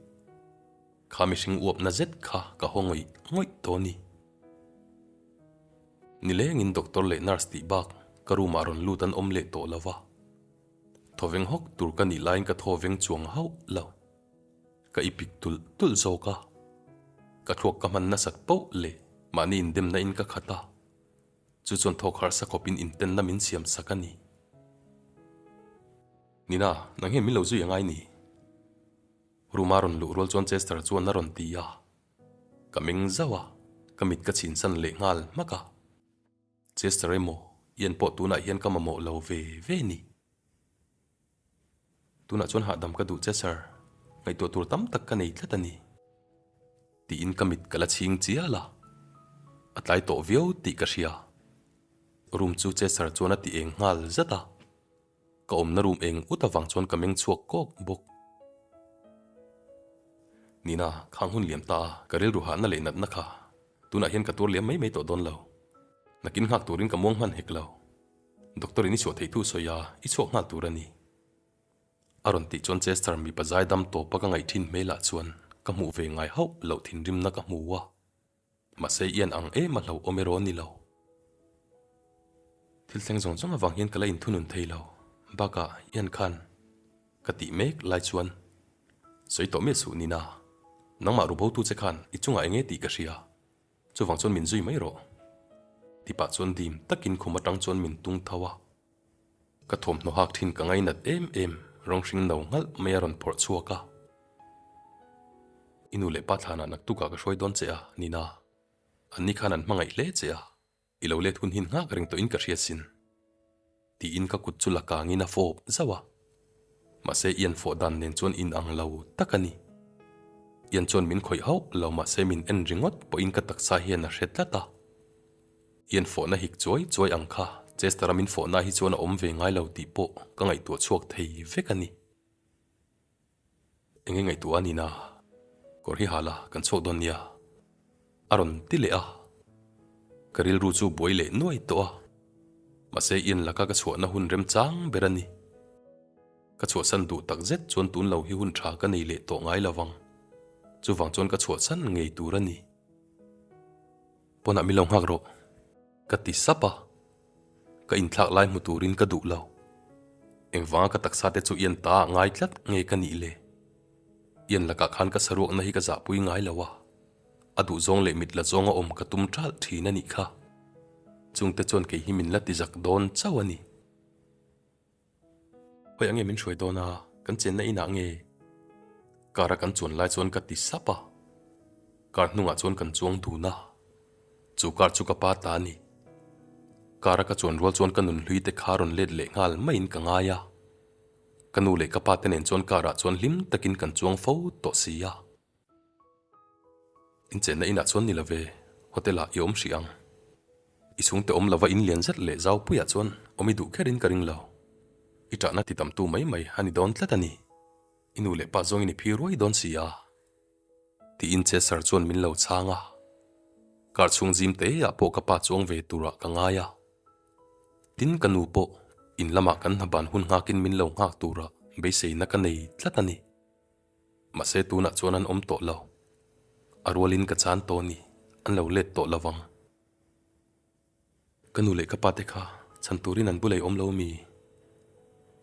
Kha mihring uapna zet kha ka haw ngawih ngawih tawh a ni. Nilengin doctor leh nurse tih bak ka room ah rawn lut an awm leh tawh lo va. Thawveng hawk tur ka nih laiin ka thawveng chuang hauh lo. Ka ipik tulh tulh zawk a. Ka thluak ka hman nasat poh leh mahni indemna in ka khat a. Chu chuan thawk harsa khawpin intenna min siam sak a ni. Nina, nang hian min lo zui angai ni? Room a rawn luh rual chuan Chester chuan a rawn ti a. Ka meng zauh a, ka mit ka chhinsan leh nghal hmak a. Chester emaw, Ian pawh tunah hian ka mamawh lo ve ve ni. Tunah chuan hahdam ka duh che sir, ngaihtuah tur tam tak ka nei tlat a ni. Tiin ka mit ka la chhing chial a, a tlai tawh viau tih ka hria. Room chu Chester chuan a ti eng nghal zat a. Ka awmna room eng ut avang chuan ka meng chhuak kawk bawk. Nina, khang hun liam ta a, ka rilru hahna leh natna kha tunah hian ka tuar liam mai mai tawh dawn lo. Nakin nghak turin ka muang hman hek lo. Doctor in i chhuah theih thu sawi a, i chhuak nghal tur a ni. A rawn tih chuan Chester mipa zaidam tawpa ka ngaih thin hmelah chuan ka hmuh ve ngai hauh loh thinrimna ka hmu a. Mahse Ian ang em a hlauhawm erawh a ni lo. Thil thleng zawng zawng avang hian ka la inthunun thei lo. Bakah Ian khan ka tih mek lai chuan sawi tawh miah suh Nina. Nangmah rubotu che khan i chungah enge tih ka hria. Chuvang chuan min zui mai rawh. Tipah chuan dim takin khum atang chuan min tung tho a. Ka thawmhnaw hak thin ka ngainat em em rawng hring no nghalh mai a rawn phawrh chhuak a. I nu leh pa thlanah naktukah ka hruai dawn che a, Nina. Anni khan an hmangaih hle che a, i lo let hun hin nghak reng tawhin ka hria sin. Tiin ka kut chu la kangin a fawp zauh a. Mahse Ian fawh dan nen chuan in ang lo tak a ni. Ian chuan min khawih hauh lo mahse min en ringawt pawhin ka taksa hian a hre tlat a. Ian fawhna hik chuai chuai ang kha Chester-a min fawhna hi chuan a awm ve ngai lo tih pawh ka ngaihtuah chhuak thei vek a ni. Enge ngaihtuah a nina? Kawr hi hala kan chhuak dawn nia. A rawn ti leh a. Ka rilru chu buai leh nuai tawh a. Mahse Ian laka ka chhuahna hun remchang ber a ni. Ka chhuahsan duh tak zet chuan tun lo hi hun tha ka nei leh tawh ngai lovang. Chuvang chuan ka chhuahsan ngei tur a ni. Pawnah min lo nghak rawh, ka ti sap a. Ka inthlak lai hmu turin ka duh lo. Engvanga ka taksa te chu Ian ta ah ngai tlat nge ka nih le? Ian lakah khan ka saruakna hi ka zahpui ngai lo a. A duhzawng leh mit la zawnga awm ka tum ṭalh ṭhin a nih kha. Chungte chuan kei hi min la ti zak dawn chauh a ni. Khawiah nge min hruai dawn a, kan chenna inah nge? Car a kan chuan lai chuan ka ti sap a, car hnungah chuan kan chuang dun a, chu car chu ka pa ta a ni. Car a ka chuan rual chuan ka nunhlui te kha rawn let leh nghal maiin ka ngai a, ka nu leh ka pa te nen chuan car ah chuan hlim takin kan chuang fo tawh si a. In chenna inah chuan ni love, hotel ah i awm hrih ang. I chhungte awm lova in lian zet leh zaupuiah chuan awm i duh kherin ka ring lo. I ṭahna ti tamtu mai mai a ni dawn tlat a ni. I nu leh pa zawngin i phi ruai dawn si a. Tiin Chester chuan min lo chhang a. Kar chhung zim te ah pawh ka pa chuang ve turah ka ngai a. Tin ka nu pawh in lamah kan hna ban hun nghakin min lo nghak turah beiseina ka nei tlat a ni. Mahse tunah chuan an awm tawh lo. A rualin ka chan tawh ni, an lo let tawh lo vang. Ka nu leh ka pa te kha chhan turin an bulei awm lo mi?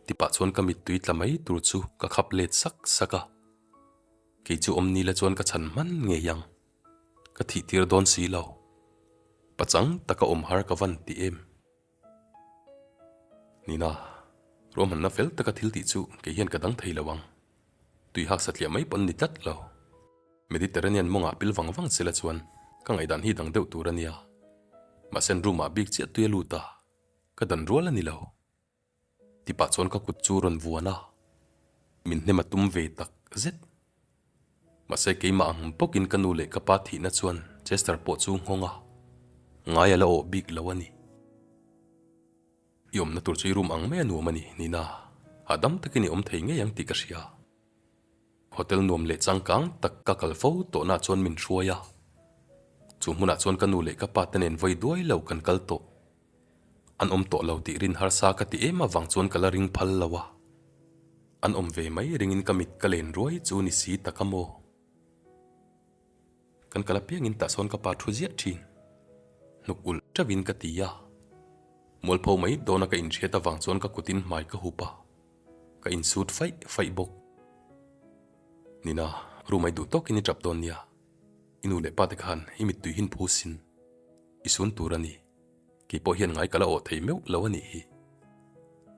Tipah chuan ka mittui tla mai tur chu ka khap let sak sak a. Kei chu awm nila chuan ka chhan hman ngei ang. Ka thih tir dawn si lo. Pachang taka awm har ka van ti em? Nina, ruahmanna fel taka thil tih chu kei hian ka dang thei lo ang. Tui hak satliah mai pawn ni tlat lo. Mediterranean mawngah pil vang vang sela chuan ka ngaihdan hi dang deuh tur a nia. Mahse an room ah bik chiah tui a lut a, ka dan rual a ni lo. Tipah chuan ka kut chu rawn vuan a, min hnem a tum ve tak zet. Mahse keimah ang bawkin ka nu leh ka pa thihna chuan Chester pawh chu nghawng a, ngai a la awh bik lo a ni. I awmna tur chu i room ang mai a nuam a ni, Nina. Hahdam takin i awm thei ngei ang tih ka hria. Hotel nuam leh changkang tak ka kal fo tawhna chuan min hruai a. Chu hmunah chuan ka nu leh ka pa te nen vawi duai lo kan kal tawh. An awm tawh lo tih rin harsa ka ti em avang chuan ka la ring phal lo a. An awm ve mai ringin ka mit ka len ruai chu ni si tak a maw? Kan kal apiangin tah sawn ka pa thu ziah thin. Hnuk ulh teuhin ka ti a. Mualpho mai dawna ka inhriat avang chuan ka kutin hmai ka hup a. Ka insut faih faih bawk. Nina, room ai duh tawkin i tap dawn nia. I nu leh pa te khan i mittui hin phusin i sun tur a ni. Kei pawh hian ngai ka la awh thei meuh lo a nih hi.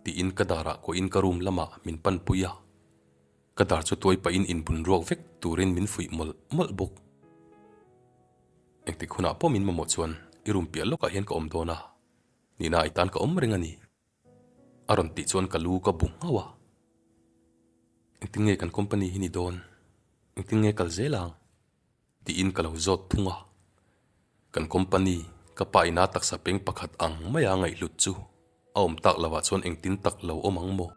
Tiin ka darah kuahin ka room lamah min panpui a. Ka dar chu tuai pahin inbun ruak vek turin min fuih mawlh mawlh bawk. Engtik hunah pawh min mamawh chuan i room piah lawkah hian ka awm dawn a, nihna i tan ka awm reng a ni. A rawn tih chuan ka lu ka bu nghauh a. Engtin nge kan company hi ni dawn? Engtin nge kal zel ang? Tiin ka lo zawt thung a. Kan company, ka pa ina taksa peng pakhat ang maia ngaihhlut chu a awm tak lovah chuan engtin tak lo awm ang maw?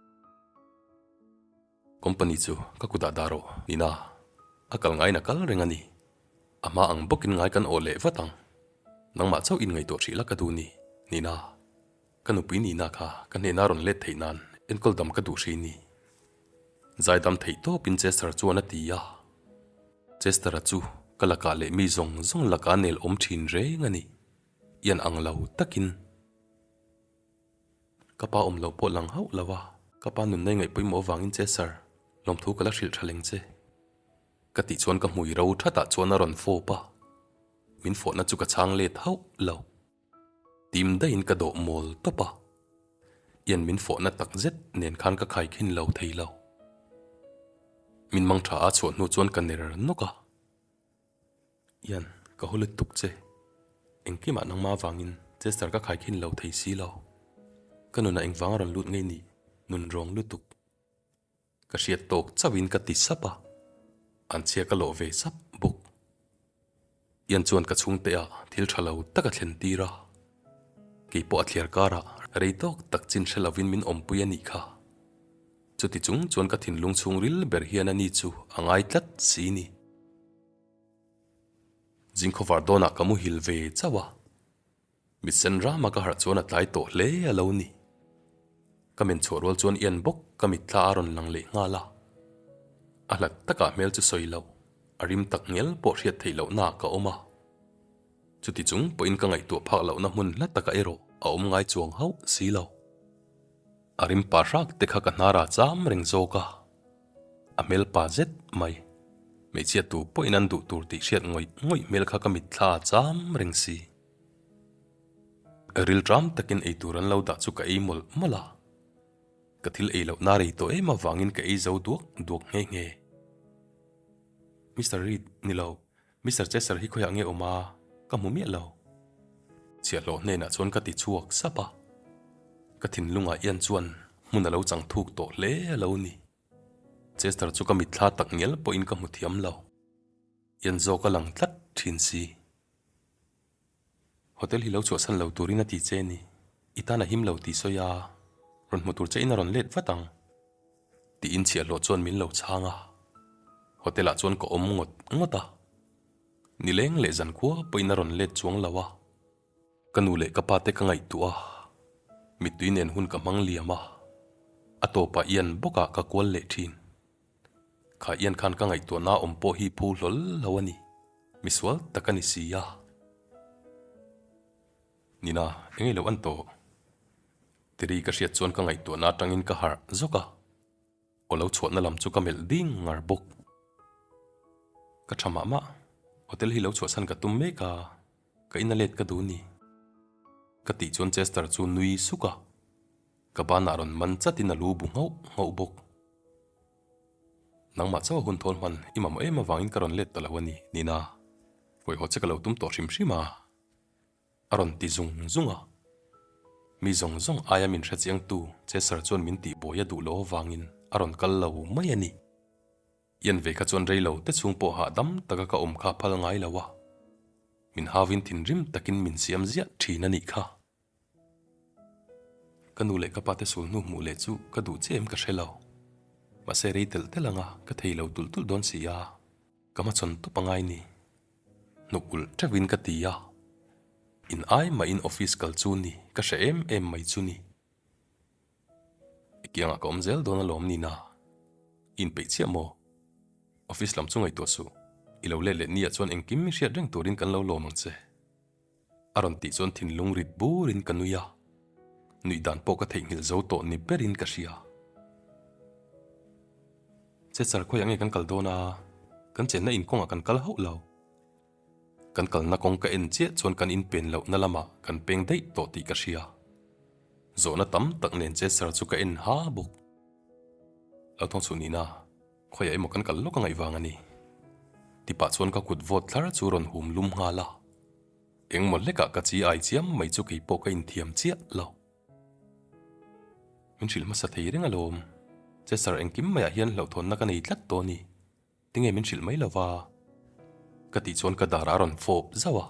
Company chu ka kutah dah rawh, Nina. A kal ngaiin a kal reng a ni. A hma ang bawkin ngai kan awh leh vat ang. Nangmah chauh in ngaihtuah hrih la ka duh ni, Nina. Ka nupui Nina kha ka hnena rawn let theih nan enkawl dam ka duh hrih ni. Zaidam theih tawpin Chester chuan a ti a. Chester-a chu ka lakah leh mi zawng zawng lakah nel awm thin reng a ni. Ian ang lo takin. Ka pa awm loh pawh lang hauh lo a, ka pa nunna i ngaih pawimawh avangin che Sir, lawmthu ka la hrilh tha leng che. Ka tih chuan ka hmui ro thatah chuan a rawn fawp a, min fawhna chu ka chhang let hauh lo. Tim daihin ka dawh mawl tawp a, Ian min fawhna tak zet nen khan ka khaikhin lo thei lo. Min mang tha a chhuah hnu chuan ka ner nawk a. Ian, ka haw lutuk che. Engkimah nangmah avangin Chester ka khaikhin lo thei si lo. Ka nunah engvang a rawn lut ngei ni, nun rawng lutuk. Ka hriat tawk chauhin ka ti sap a, an chhia ka lawh ve sap bawk. Ian chuan ka chhungte ah thil tha lo tak a thlen tir a, kei pawh a thliar karah rei tawk tak chin hre lovin min awmpui a nih kha. Chuti chung chuan ka thinlung chhungril ber hian a ni chu a ngai tlat si ni. Zingkhawvar dawnah ka muhil ve chauh a, mitsen rama ka harh chuan a tlai tawh hle a lo ni. Ka men chhuah rual chuan Ian bawk ka mitthla a rawn lang leh nghal a. A hlat takah hmel chu sawi loh, a rim tak ngel pawh hriat theih lohnaah ka awm a. Chuti chung pawhin ka ngaihtuah phak lohna hmun hla takah erawh a awm ngai chuang hauh si lo. A rim pa hrak te kha ka hnara cham reng zawk a. A hmel pa zet mai. Hmeichhia tu pawhin an duh tur tih hriat ngawih ngawih hmel kha ka mitthla a cham reng si. Rilṭam takin eitur an lo dah chu ka ei mawlh mawlh a. Ka thil ei lohna rei tawh em avangin ka ei zo duak duak nghe nghe. Mister Reed, ni lo, Mister Chester hi khawiah nge awm a, ka hmu miah lo. Chhiahhlawh hnenah chuan ka ti chhuak sap a. Ka thinlungah Ian chuan hmun a lo chang thuk tawh hle a lo ni. Chester chu ka mitthla tak ngial pawhin ka hmu thiam lo. Ian zawk a lang tlat thin si. Hotel hi lo chhuahsan lo turin a ti che ni. I tan a him lo tih sawi a, rawn hmu tur che in a rawn let vat ang. Tiin chhiahhlawh chuan min lo chhang a. Hotel ah chuan ka awm ngawt ngawt a. Nileng leh zankhua pawhin a rawn let chuang lo a. Ka nu leh ka pa te ka ngaihtuah a, mittui nen hun ka hmang liam a, a tawpah Ian bawkah ka kual leh thin. Kha Ian khan ka ngaihtuahna awm pawh hi phu hlawl lo a ni, misual tak a ni si a. Nina, engei lo an tawh? Tiri ka hriat chuan ka ngaihtuahna atangin ka harh zawk a. Aw lo chhuahna lam chu ka melh ding ngar bawk. Ka tha mah mah, hotel hi lo chhuahsan ka tum mek a, ka ina let ka duh ni. Ka tih chuan Chester chu nui suk a, ka banah rawn man chatin a lu bu nghauh nghauh bawk. Nangmah chauh a hun thawl hman i mamawh em avangin ka rawn let ta lo a ni, Nina. Hawihhaw che ka lo tum tawh hrim hrim a. A rawn ti zung zung a. Mi zawng zawng aia min hrechiangtu Chester chuan min tihbuai a duh lo avangin a rawn kal lo mai a ni. Ian ve kha chuan rei lo te chhung pawh hahdam taka ka awm kha phal ngai lo a. Min hauin thinrim takin min siam ziah thin a nih kha. Ka nu leh ka pa te sul hnu hmuh leh chu ka duh che em ka hre lo. Mahse rei telh telh anga ka thei lo tulh tulh dawn si a, ka hmachhawn tawp a ngai ni. Hnuk ulh teuhin ka ti a, in ai mahin office kal chu ni ka hre em em mai chu ni. I kiangah ka awm zel dawn alawm Nina, i inpeih chiah maw? Office lam chu ngaihtuah suh, i lo let leh nia chuan engkim i hriat reng turin kan lo lawm ang che. A rawn tih chuan thinlung rit burin ka nui a, nuih dan pawh ka theihnghilh zo tawh ni berin ka hria. Chechar khawiah nge kan kal dawn a, kan chenna in kawngah kan kal hauh lo. Kan kalna kawng ka en chiah chuan kan inpen lohna lamah kan peng daih tawh tih ka hria. Zawhna tam tak nen Chechar chu ka en ha bawk. Lo thawng chhuh nihna. Khawiah emaw kan kal lawk a ngaih vang a ni. Tipah chuan ka kut vawt thlar chu rawn hum lum nghal a. Engmaw hlekah ka chi ai chiam mai chu kei pawh ka inthiam chiah lo. Min hrilh hmasa thei reng alawm. Chester engkim maiah hian hlauhthawnna ka nei tlat tawh a ni. Tinge min hrilh mai lova? Ka tih chuan ka darah a rawn fawp zauh a.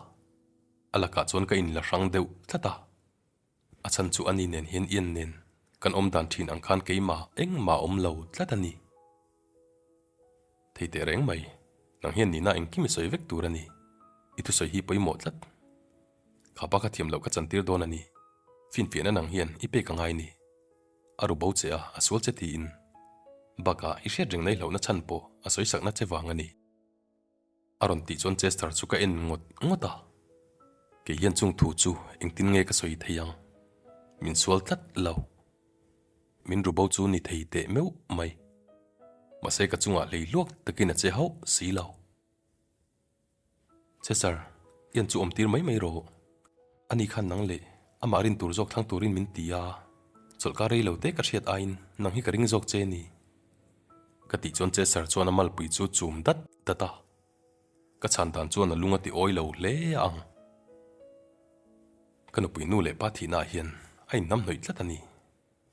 A lakah chuan ka inla hrang deuh tlat a. A chhan chu ani nen hian Ian nen kan awm dan thin ang khan keimah engmah awm lo tlat a ni. Thei teh reng mai, nang hian nihna engkim i sawi vek tur a ni. I thusawi hi pawimawh tlat. Kha pa kha thiam loh ka chantir dawn a ni. Finfiahna nang hian i pek a ngai ni. A ru bo che a, a sual che tiin. Bakah i hriat reng nei hlauhna chhan pawh a sawisakna che vang a ni. A rawn tih chuan Chester chu ka en ngawt ngawt a, kei hian chung thu chu engtin nge ka sawi thei ang? Min sual tlat lo. Min ru bo chu ni thei teh meuh mai. Mahse ka chungah hlei luak takin a che hauh si lo. Chester, i an chu awm tir mai mai rawh. Ani khan nang leh amah rin tur zawk thlang turin min ti a, chawlhkar rei lo te ka hriat aiin nang hi ka ring zawk che ni. Ka tih chuan Chester chuan a malpui chu chum dat dat a, ka chhan dan chuan a lung a ti awi lo hle ang. Ka nupui nu leh pa thihnaah hian a inhnam hnawih tlat a ni.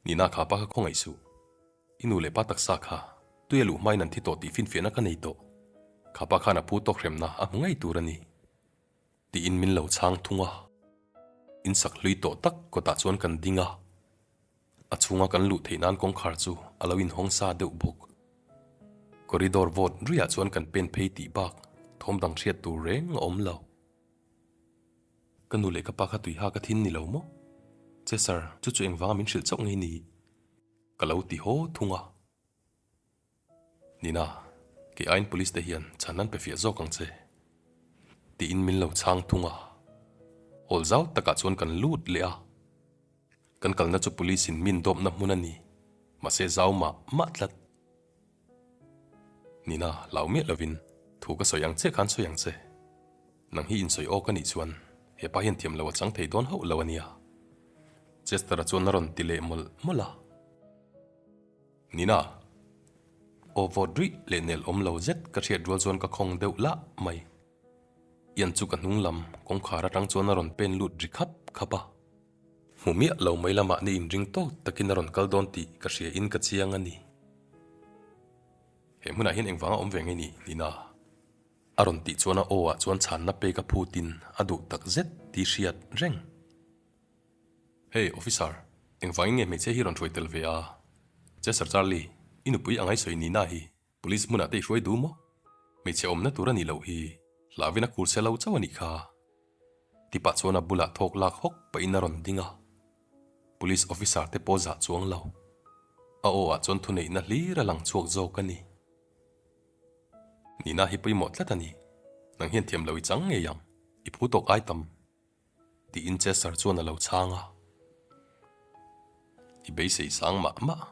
Nihna kha pa kha khawngaih suh. I nu leh pa taksa kha tui a luh hmain an thi tawh tih finfiahna ka nei tawh. Kha pa khan a phu tawk hremna a hmu ngei tur a ni. Tiin min lo chhang thung a. In sak hlui tawh tak kawtah chuan kan ding a. A chhunga kan luh theih nan kawngkhar chu a lo inhawng sa deuh bawk. Corridor vawt ruiah chuan kan pen phei tih bak thawm dang hriat tur reng a awm lo. Ka nu leh ka pa kha tui ha ka thin ni lo maw? Chesar, chu chu engvanga min hrilh chauh ngei ni? Ka lo ti haw thung a. Nina, kei aiin police te hian chhan an pe fiah zawk ang che. Tiin min lo chhang thung a. Hall zau takah chuan kan lut leh a. Kan kalna chu police in min dawpna hmun a ni, mahse zau mah mah tlat. Nina, hlau miah lovin thu ka sawi ang che khan sawi ang che. Nang hi insawi awk a nih chuan hepa hian thiam lo a chang thei dawn hauh lo a nia. Chester-a chuan a rawn ti leh mawlh mawlh a. Nina! Aw vawt ruih leh nel awm lo zet ka hriat rual chuan ka khawng deuh lah mai. Ian chu ka hnung lam kawngkhar atang chuan a rawn pen lut ri khap khap a. Hmu miah lo mai lamah ni inring tawk takin a rawn kal dawn tih ka hria in ka chiang a ni. He hmunah hian engvanga awm ve nge ni, Nina? A rawn tih chuan a aw ah chuan chhanna pek a phutin a duh tak zet tih hriat reng. Hey, officer, engvangin nge hmeichhia hi rawn hruai tel ve a? Chester Charlie, i nupui a ngaihsawi Nina hi police hmunah te i hruai duh maw? Hmeichhe awmna tur a nih loh hi, hlauhin a khur se lo chauh a nih kha. Ti pah chuan a bulah thawk lak hawk pahin a rawn ding a. Police officer te pawh zah chuang lo. A aw ah chuan thuneihna hlir a lang chhuak zawk a ni. Nina hi pawimawh tlat a ni. Nang hian thiam lo i chang ngei ang, i phu tawk ai tam. Tiin Chester chuan a lo chhang a. I beisei sang mah mah.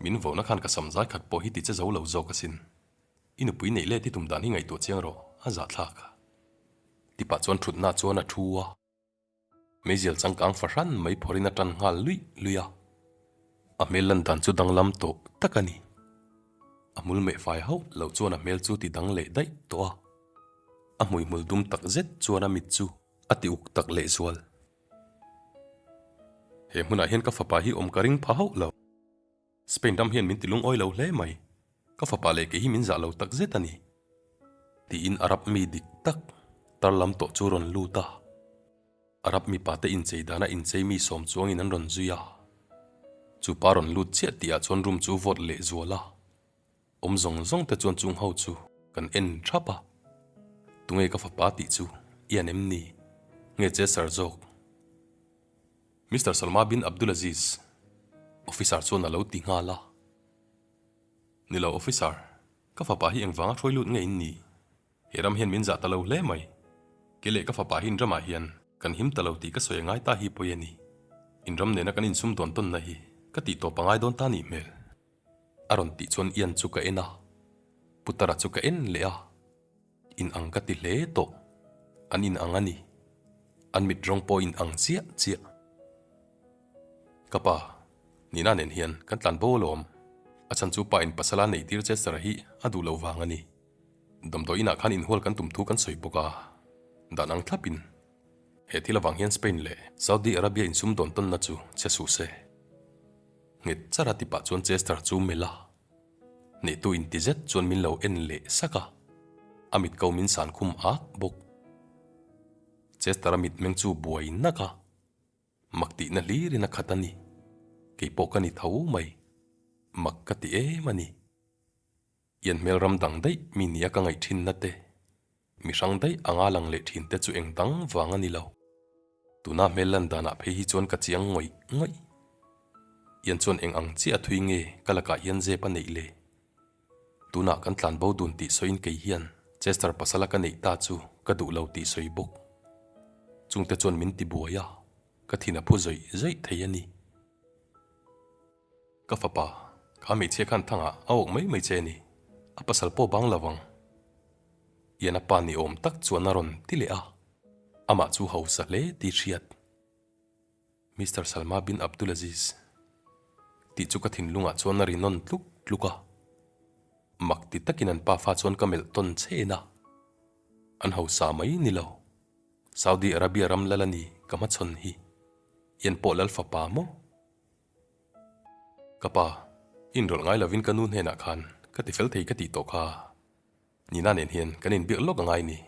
Min vona khan ka sam zai khat pawh hi ti che zo lo zawk asin. I nupui neih let i tum dan hi ngaihtuah chiang rawh, a zahthlak. Ti pah chuan thutna chuan a thu a. Meizial changkang fahran mai phawrhin a tan nghal luih luih a. A hmel lan dan chu danglam tawh tak a ni. A hmul meh fai hauh loh chuan a hmel chu ti dang leh daih tawh a. A hmuihmul dum tak zet chuan a mit chu a ti uk tak leh zual. He hmunah hian ka fapa hi awm ka ring pha hauh lo. Spain ram hian min ti lungawi lo hle mai. Ka fapa leh kei hi min zah lo tak zet a ni. Tiin Arab mi dik tak tar lam tawh chu rawn lut a. Arab mipa te inchei dana inchei mi sawm chuangin an rawn zui a. Chu pa rawn lut chiah tihah chuan room chu vawt leh zual a. Awm zawng zawng te chuan chung ho chu kan en thap a. Tunge ka fapa tih chu i an em ni? Nge Chesar zawk? Mister Salma bin Abdul Aziz, Officer chuan a lo ti nghal a. Ni lo Officer, ka fapa hi engvanga hruai lut nge in ni? He ram hian min zah ta lo hle mai. Ke leh ka fapa hi in ramah hian kan him ta lo tih ka sawi a ngai ta hi pawi a ni. In ram nena kan insum dawn tawnna hi ka tih tawp a ngai dawn ta nih hmel. A rawn tih chuan Ian chu ka en a, Putara chu ka en leh a. In ang ka ti hle tawh. An in ang a ni. An mit rawng pawh in ang chiah chiah. Ka pa, Nina nen hian kan tlan bo alawm. A chhan chu pa in pasala neih tir Chester hi a duh lo vang a ni. Damdawi inah khan inhual kan tum thu kan sawi bawk a. Dan ang thlapin he thil avang hian Spain leh Saudi Arabia insum dawn tawnna chu che suh se. Nghet char a ti pah chuan Chester chu melh a. Hnehtu inti zet chuan min lo en leh sak a, a mit ko min san khum ak bawk. Chester a mitmeng chu buai nak a, mak tihna hlirin a khat a ni. Kei pawh ka ni tho mai, mak ka ti em a ni. Ian hmel ram dang daih mi nia ka ngaih thinna te, mi hrang daih anga lang leh thin te chu eng dang vang a ni lo. Tuna hmel lan danah phei hi chuan ka chiang ngawih ngawih. Ian chuan eng ang chiah a thui nge ka lakah hian zep a neih le? Tunah kan tlan bo dun tih sawiin kei hian Chester pasala ka neih ta chu ka duh lo tih sawi bawk. Chungte chuan min ti buai a, ka thin a phu zawih zawih thei a ni. Ka fapa, kha hmeichhia khan thangah a awk mai mai che a ni. A pasal pawh bang lo ang. Ian a pa ni awm tak chuan a rawn ti leh a, amah chu hausa hle tih hriat. Mister Salma bin Abdul Aziz tih chu ka thinlungah chuan a ri nawn tluk tluk a. Mak ti takin an pafa chuan ka melh tawn chhen a. An hausa mai ni lo. Saudi Arabia ram lal a ni ka hmachhawn hi. Ian pawh lal fapa maw? Ka pa, inrawlh ngai lovin ka nu hnenah khan ka ti fel thei ka tih tawh kha. Nina nen hian kan inbiak lawk a ngai ni,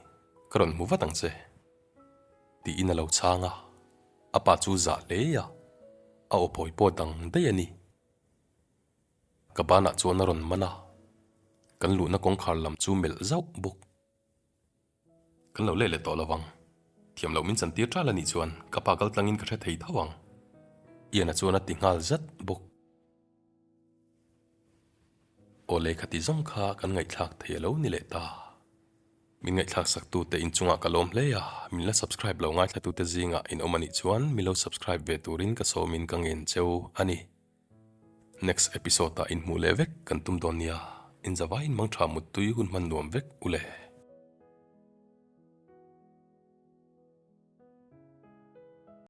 ka rawn hmu vat ang che. Tiin a lo chhang a, a pa chu zah hle a, a aw phawi pawh dang daih a ni. Ka banah chuan a rawn man a, kan luhna kawngkhar lam chu melh zauh bawk. Kan lo leh leh tawh lo vang. Thiam loh min chantir ṭal a nih chuan ka pa kal tlangin ka hre thei tho ang. Ian-a chuan a ti nghal zat bawk. Aw lehkha ti zawng kha kan ngaihthlak thei a lo ni leh ta. Min ngaihthlak saktute inchungah ka lawm hle a, min la subscribe lo ngaithlatute zingah in awm a nih chuan min lo subscribe ve turin ka sawmin ka ngen cheu a ni. Next episode ah inhmuh leh vek kan tum dawn nia, inzavaiin mangtha muttui hun hman nuam vek u le.